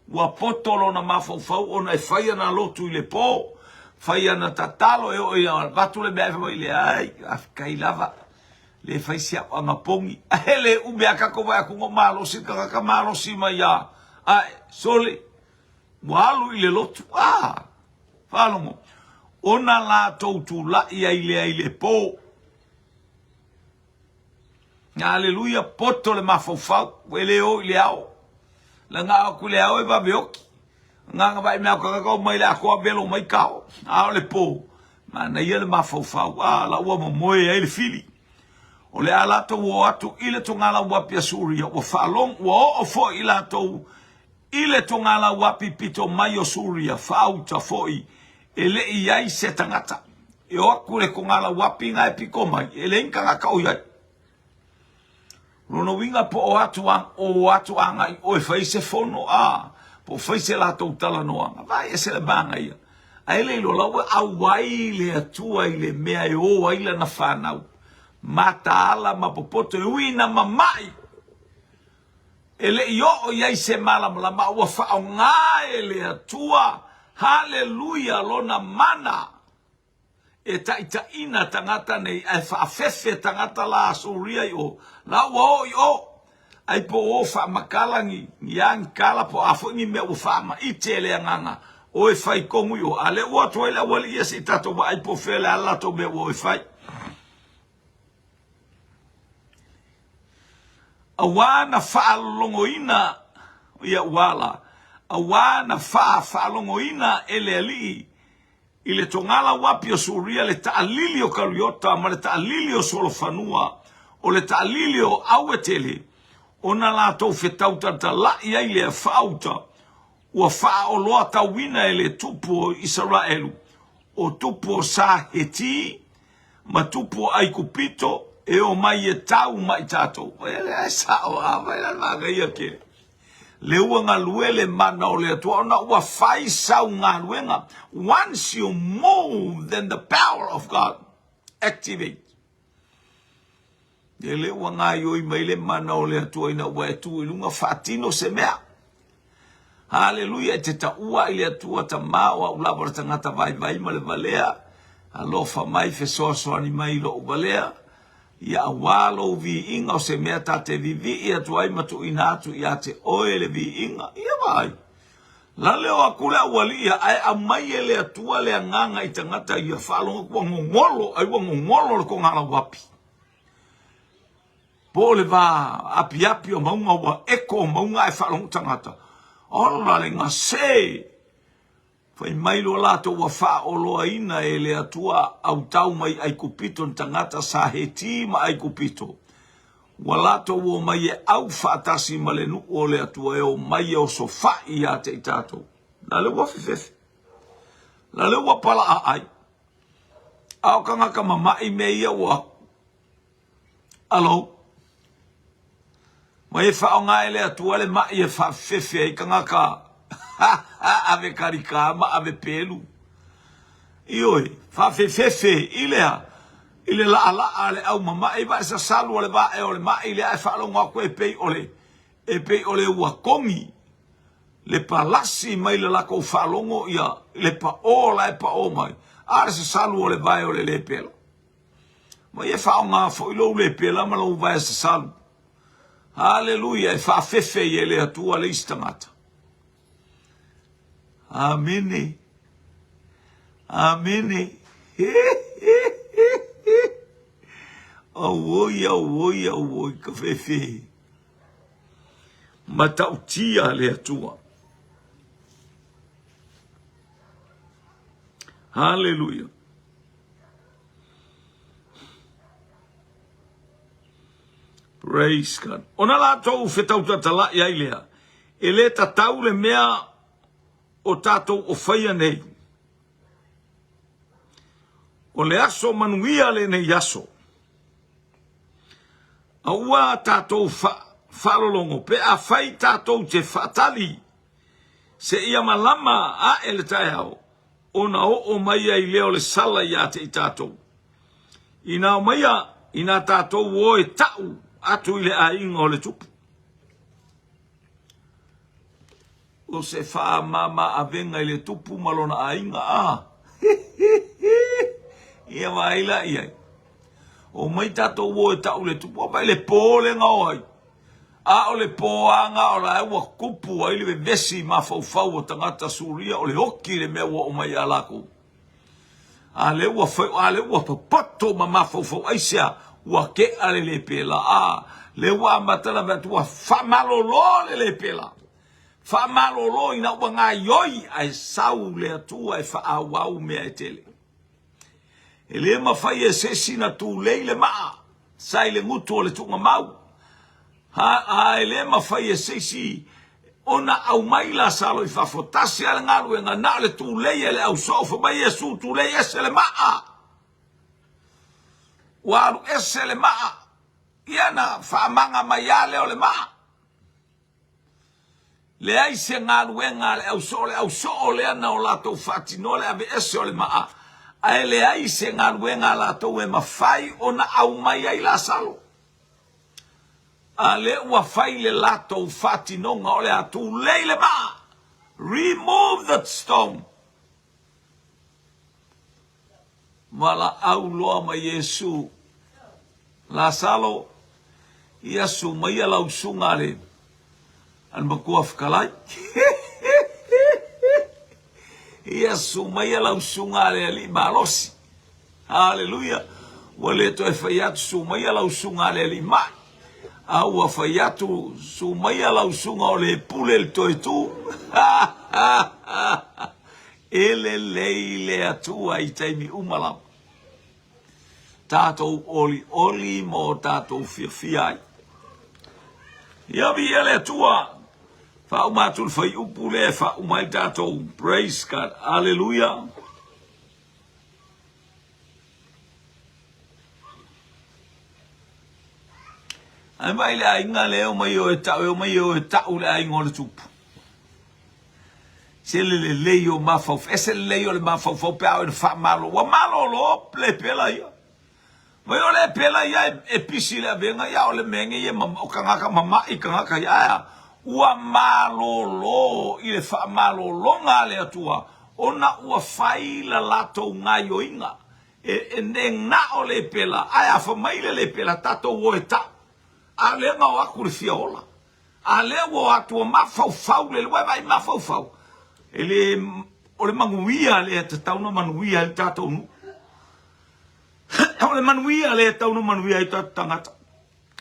Ua poto lona mafaufau ona e fai ana lotu i le po, fai ana tatalo e oo ina avatu le meaai fai mai leai, faafetai lava. Le fai si au anapogi. Ae le umi a tatou vaai atu ua malosi le tagata malosi mai a. Ae, sole, ua alu i le lotu. Ah! Faalogo. Ona latou tulai ai lea i le po. Aleluia, poto le mafaufau, ua le o i le ao. Laga atu i le ao e vave oki. Agaga vaai mea o tagata o mai le atoa velo mai kao. A o le po, manaia le mafaufau, a la ua momoe ai le fili. O le a latou o atu i le togalauapi a Suria, ua faalogo, ua oo foi i latou i le togalauapi pito mai o Suria, faauta foi, e le i i ai se tagata. E o atu i le togalauapi na e pito mai, e leai ni tagata o i ai. Lona uiga po o atu a, o atu agai oe fai se fono a, po o fai se latou talanoaga, vaai ese le manaia. Ae le iloa la ua auai le Atua i le mea e o ai lana fanau. Mataala ma popoto e ui ina mamai, e le i oo i ai se malamalama, a ua faaaoga e le Atua, haleluia, lona mana. E taitaiina tagata nei ae faafefe tagata la Suria i o, la ua o i o, ai po o faamakala ni ni a ni kala po a foi ni mea ua faamaite e le agaga o e fai komu i o, a le ua atu ai le aualii ia se i tatou vaai po o fea le a le latou mea ua o e fai. Auā na faalologoina ia ua ala, auā na faafaalogoina e le alii I le togala uapi o Suria le taalili o Kariota ma le taalili o Solofanua, o le taalili o Auetele, ona latou fetau talatalai ai lea faauta, ua faaoloatauina e le tupu o Isaraelu, o tupu o Sa Heti ma tupu o Aikupito, e omai e tau mai tatou. E le sao a vai la manaia ke. Le ua galue le mana o le Atua ona ua fai sau galuega. Once you move, then the power of God activate. E le ua gaioi mai le mana o le Atua ina ua e tu i luga faatino se mea. Haleluia, e te taua i le Atua Tama o au lava o le tagata vaivai ma le valea. Alofa mai, fesoasoani mai i lou valea. Ia auā lou viiga o se mea ta te vivii atu ai ma tuuina atu ia te oe le viiga. Ia vaai, lale o aku le aualii ia, ae aumai e le Atua le agaga i tagata ia faalogo atu ua gogolo, ai ua gogolo le togala uapi. Po o le va apiapi o mauga ua eko o mauga ae faalogo tagata. Ola le gase! Fai mai loa latou ua faaoloaina e le Atua autau mai Aikupito ni tagata sa Heti ma Aikupito. Ua latou omai e au faatasi ma le nuu o le Atua e omai e osofai ia te i tatou. La le ua fefefe. La le ua palaa ai. A o tagata mama'i mea ia ua Alo. Mai e faaaoga e le Atua le ma'i e faafefefe ai tagata ave kalikā ma ave pelu. Ioe, faafefefe i le a? I le laalaa a le au mama'i va e sasalu a le vae o le ma'i lea ae faalogo atu e pei o le e pei o le ua kogi le palasi mai le latou faalogo ia le paʻō la e paʻō mai a le sasalu o le vae o le lepela. Ma ia faaaoga foi lou lepela ma lou vae sasalu. Haleluia, e faafefe ai e le Atua le isi tagata. Amene. Amene. Auoi, auoi, auoi, ka fefe. Matautia le Atua. Haleluia. Praise God. Ona latou fetautatala'i ai lea, e le tatau le mea o tatou o faia nei. O le aso manuia lenei aso. A ua tatou fa, faalologo pe a fai tatou te faatali seia malama ae le taeao, ona oo mai ai lea o le sala ia te i tatou. Ina omaia, ina tatou o e ta'u atu i le aiga o le tupu. O se faamama-avega i le tupu ma lona aiga, a! Ia vaai la i ai. Omai tatou o e ta'u i le tupu, vaai le po lea na o ai. A o le poaga o la e ua tupu ai le vevesi mafaufau o tagata Suria o le oki le mea ua oo mai ia lakou. A lea ua fai, a lea ua popoto ma mafaufau aisea ua ke'a le lepela. A lea ua amata ona fai atu ua faamalolo le lepela. Faamalolo ina ua gaioi ae sau le Atua e faaauau mea e tele. E le mafai e se isi na tulei le maa sa i le gutu o le tuugamau. Ha, a e le mafai e se isi ona aumai Lasalo i fafo. Tasi a le galuega, na o le tulei e le ausoo, fai mai Iesu, tulei ese le maa. Ua alu ese le maa. Ia na faamaga mai a lea o le maa. Leai se galuega a le ausoo, o le ausoo lea na o latou faatinoa le aveese o le maa, ae leai se galuega a latou e mafai ona aumai ai Lasalo. A lea ua fai le latou faatinoga o le a tulei le maa, remove that stone. Valaau loa ma Iesu, Lasalo, ia su maia lau usuga a le a le matua fetalai. Ia su maia lau usuga a le alii malosi. Haleluia! Ua le toe fai atu su maia lau usuga a le alii mai. A ua fai atu su maia lau usuga o le pule le toe tu. E lelei le Atua i taimi uma lava. Tatou olioli ma o tatou fiafia ai. Ia viia le Atua. Faauma atu le fuaiupu lea e faauma ai tatou. Praise God. Aleluia. Ae vaai le aiga lea e omai o e tau, e omai o e tau le aiga o le tupu. Se le lelei o mafaufau, ese le lelei o le mafaufau pe a oo ina faamalo. Ua malolo le pela ia. Vai o le pela ia e, e pisi le avega ia o le mea nei e o tagata mama'i tagata ia. Ae a? Ua malolo i le faamalologa a le Atua ona ua fai la latou gaioiga. E, e ne na o le pela, ae a fa mai le le pela, tatou o e tau. A o lea na o atu le fia ola. A lea ua o atu ua mafaufau le ua vaai mafaufau. E le, o le manuia lea e tatau ona manuia ai le tatou nuu. O le manuia lea e tatau ona manuia ai tatou tagata.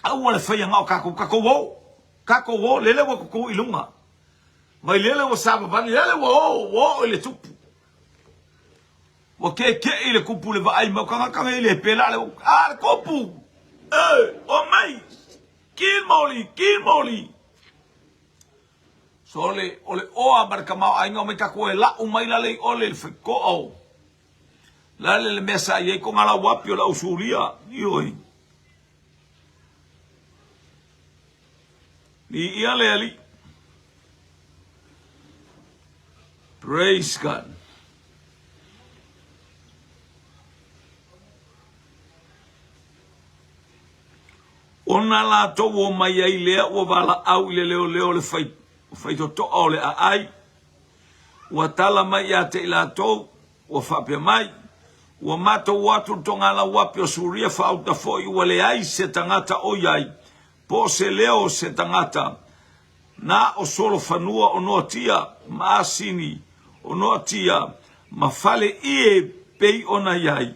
Aua le faia na o tatou, tatou o, tatou o, lele ua tutu i luga. Mai lele ua savavali, lele ua o, ua oo i le tupu. Ua keke'i le tupu i le vaai mai o tagata nei le pela le, a le tupu! E, o mai! Kimoli, kimoli! So le, o le oa ma le tamaoaiga o mai tatou e la'u mai lale i ole le faito'a o lale le mea sa i ai kona lauapi o le Ausulia. Ioe. Viia le Alii. Praise God. Ona latou o mai ai lea ua valaau i le leoleo le fai, faitotoa o le aai, ua tala mai ia te i latou, ua faapea mai, Ua matou o atu i le togalauapi o Suria faauta foi ua leai se tagata o i ai, po o se leo o se tagata, na o solofanua o Noatia ma Asini o Noatia ma fale ie pei ona i ai.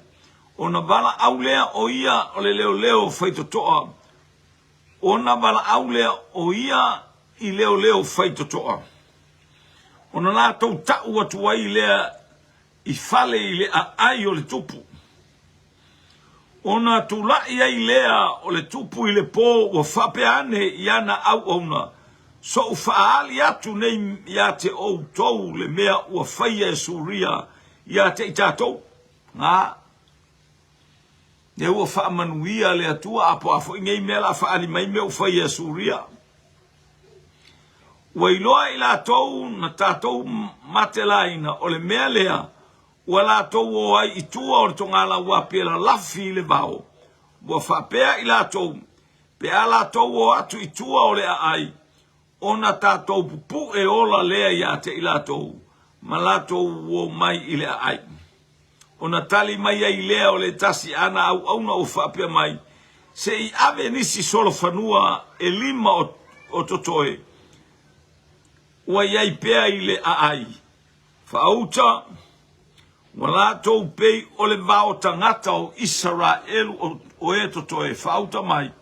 Ona valaau lea o ia o le leoleo faitotoa, ona valaau lea o ia i leoleo faitotoa. Ona latou ta'u atu ai lea i fale i le aai o le tupu. Ona tula'i ai lea o le tupu i le po ua faapea ane i ana auauna, So'u faaali atu nei iā te outou le mea ua faia e Suria iā te i tatou. Gā, lea ua faamanuia le Atua, a po a foi nei mea la faaali mai mea ua faia e Suria. Ua iloa i latou na tatou matelaina o le mea lea ua latou o ai i tua o le togalauapi e lalafi i le vao. Ua faapea i latou, pe a latou o atu i tua o le aai, ona tatou pupu'e ola lea ia te i latou, ma latou o mai i le aai. Ona tali mai ai lea o le tasi ana auauna ua faapea mai, Se i ave nisi solofanua e lima o totoe, ua i ai pea i le aai. Faauta, ua latou pei o le vao tagata o Isaraelu o e totoe. Faauta mai,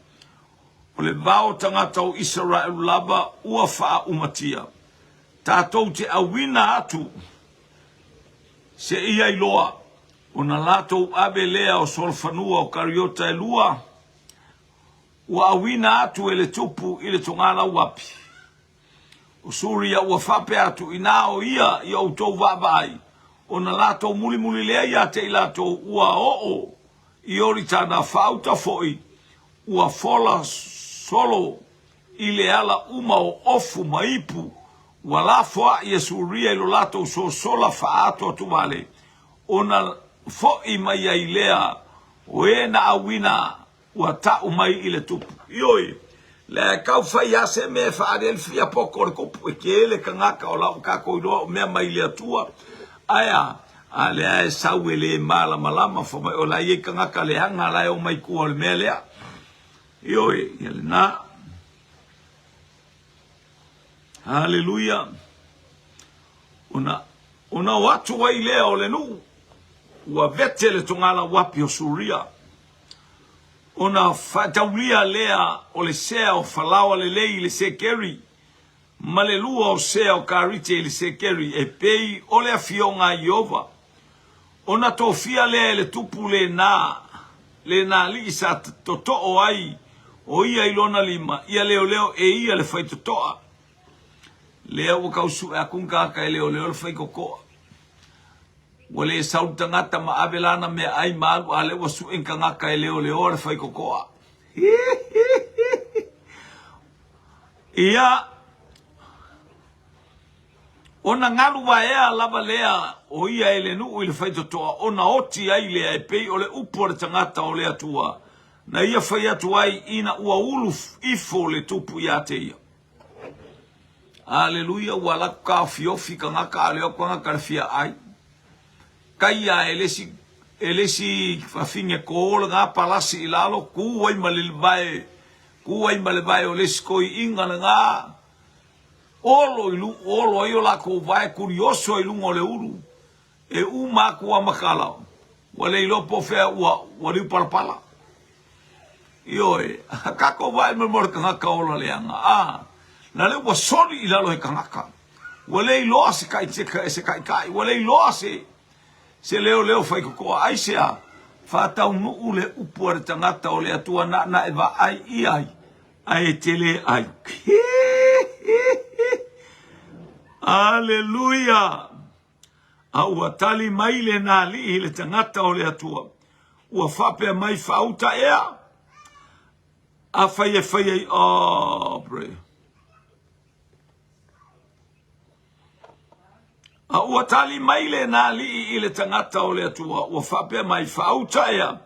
o le vao tagata o Isaraelu lava ua faaumatia. Tatou te auina atu Seia iloa, ona latou ave lea o solofanua o Kariota e lua, ua auina atu e le tupu i le togalauapi. O Suria ua faapea atu, Inā o ia i outou vaavaai, ona latou mulimuli lea ia te i latou ua oo i Ioritana, faauta foi ua fola solo i le ala uma o ofu ma ipu, ua lafoaʻi e Suria i lo latou sosola faaatoatuvale, ona foʻi mai ai lea o e na auina ua taʻu mai i le tupu. Ioe, le kau fai a se mea e faaali ai le fia poko o le kupu, e kele kangaka o la ua kakou iloa o mea mai le Atua, ae a, a lea e sau e le malamalama, fa mai o la e i ai kangaka leaga la e omai kua o le mea lea. Ioe, ia lena. Haleluia. Ona, ona o atu ai lea o le nuu, ua vete le togalauapi o Suria. Ona faataulia lea o le sea o falaoa lelei i le sekeri, ma le lua o sea o karite i le sekeri, e pei o le afioga a Ieova. Ona tofia lea e le tupu lena, lena alii sa totoo ai o ia i lona lima, ia leoleo e ia le faitotoa. Lea ua kau sue aku ni tagata e leoleo le faitotoa. Ua le sau le tagata ma ave lana meaai ma alu, a lea ua sue ni tagata e leoleoa le faitotoa. Ia, Ona galu vaea lava lea o ia e le nuu i le faitotoa, ona oti ai lea e pei o le upu a le tagata o le Atua na ia fai atu ai ina ua ulu ifo le tupu ia te ia. Aleluia, ua alu atu taofiofi tagata, a o le o tagata le fia ai. Tai a e le isi, e le isi fafine kō lena palasi i lalo, kū ai ma le vae, kū ai ma le vae o le isi toeaina lena, Olo i lu, olo ai o lakou vae kurioso i luga o le ulu, e uma aku a makala, ua le iloa po o fea ua, ua liupalapala. Ioe, a kākou vaai mai mo le tagata ola leaga, a, na lea ua soli i lalo he tagata. Ua le iloa se kai, se, se taitai, ua le iloa se, se leoleo faitotoa. Aisea? Faataunuu le upu a le tagata o le Atua nāna e vaai i ai, ae e te le ai. Aleluia! A ua tali mai lena alii i le tagata o le Atua, ua faapea mai, Faauta ea, afai e fai ai, oh, pray. A ua tali mai lena alii i le tagata o le Atua, ua faapea mai, Faauta ea,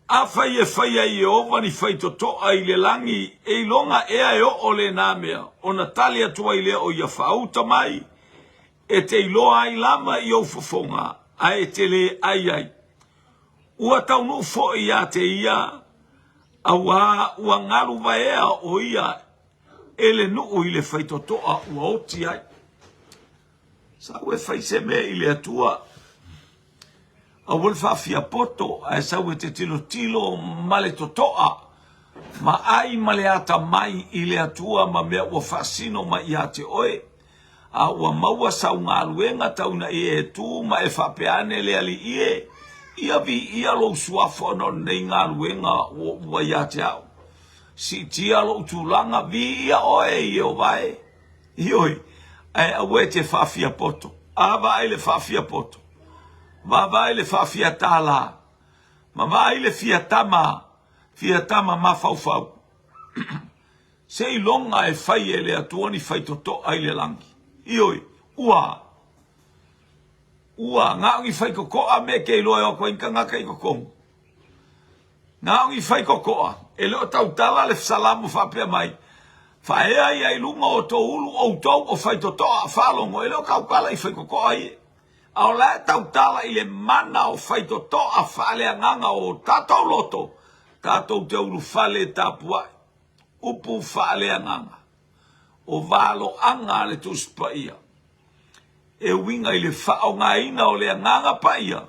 afai e fai ai Ieova ni faitotoa i le lagi, e iloga ea e oo lena mea, ona tali atu ai lea o ia faauta mai, e te iloa ai lava i ou fofoga, ae e te le ai ai. Ua taunuu foi ia te ia, auā ua galu vaea o ia e le nuu i le faitotoa ua oti ai. Sau e fai se mea i le Atua. Aua le faafiapoto, ae sau e te tilotilo ma le totoa, ma ai ma le atamai i le Atua ma mea ua faasino mai ia te oe, a ua maua sau galuega tau ina ia e tu ma e faapea ane le Alii e, Ia viia lou suafa ona o lenei galuega ua ua ia te au. Siitia lou tulaga, viia oe, Ieova e. Ioe, ae aua e te faafiapoto. A vaai le faafiapoto, vaavaai le faafiatālā, ma vaai le fiatama, fiatama mafaufau. Seiloga e fai e le Atua ni faitotoa i le lagi. Ioe, ua, ua, na o ni faitotoa mea e te iloa e o atu ai ni tagata i totonu. Na o ni faitotoa, e le o tautala le Salamo faapea mai, Faaea ia i luga o tou ulu outou o faitotoa, faalogo, e le o tautala i faitotoa ia, a o la e tautala i le mana o faitotoa faaleagaga o tatou loto, tatou te ulufale tapuai, upu faaleagaga, o valoaga a le Tusi Paia, e uiga i le faaaogaina o le Agaga Paia,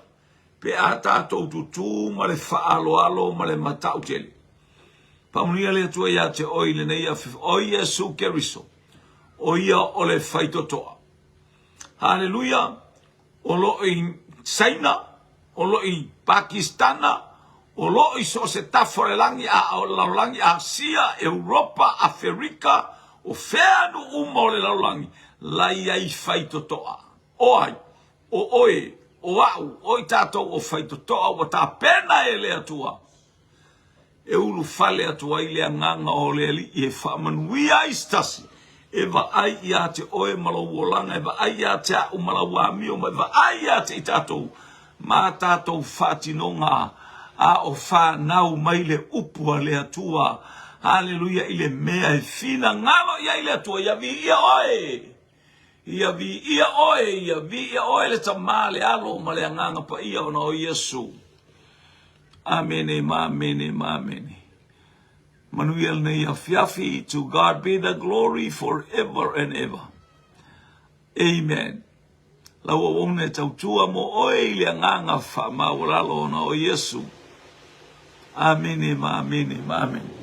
Pe a tatou tutū ma le faaaloalo ma le matautele. Faamanuia le Atua ia te oe i lenei afiafi. O Iesu Keriso, o ia o le faitotoa. Haleluia! O lo o i Saina, o lo o i Pakistana, o lo o i so o se tafa o le lagi, a o le lalolagi, Asia, Europa, Aferika, o fea nuu uma o le lalolagi, la i ai faitotoa. O ai? O oe, o a'u, o i tatou o faitotoa ua tapena e le Atua e ulufale atu ai le Agaga o le Alii e faamanuia ai se tasi, e vaai ia te oe ma lou olaga, e vaai ia te a'u ma lau amio, ma e vaai ia te i tatou ma tatou faatinoga a o fanau mai le upu a le Atua. Haleluia i le mea e finagalo i ai le Atua, ia viia oe! Ia viia oe, ia viia oe le Tama, le Alo ma le Agaga Paia ona o Iesu. Amene ma amene ma amene. Manuia lenei afiafi. To God be the glory forever and ever. Amen. Lau auauna e tautua mo oe i le agaga faamaualalo ona o Iesu. Amene ma amene ma amene.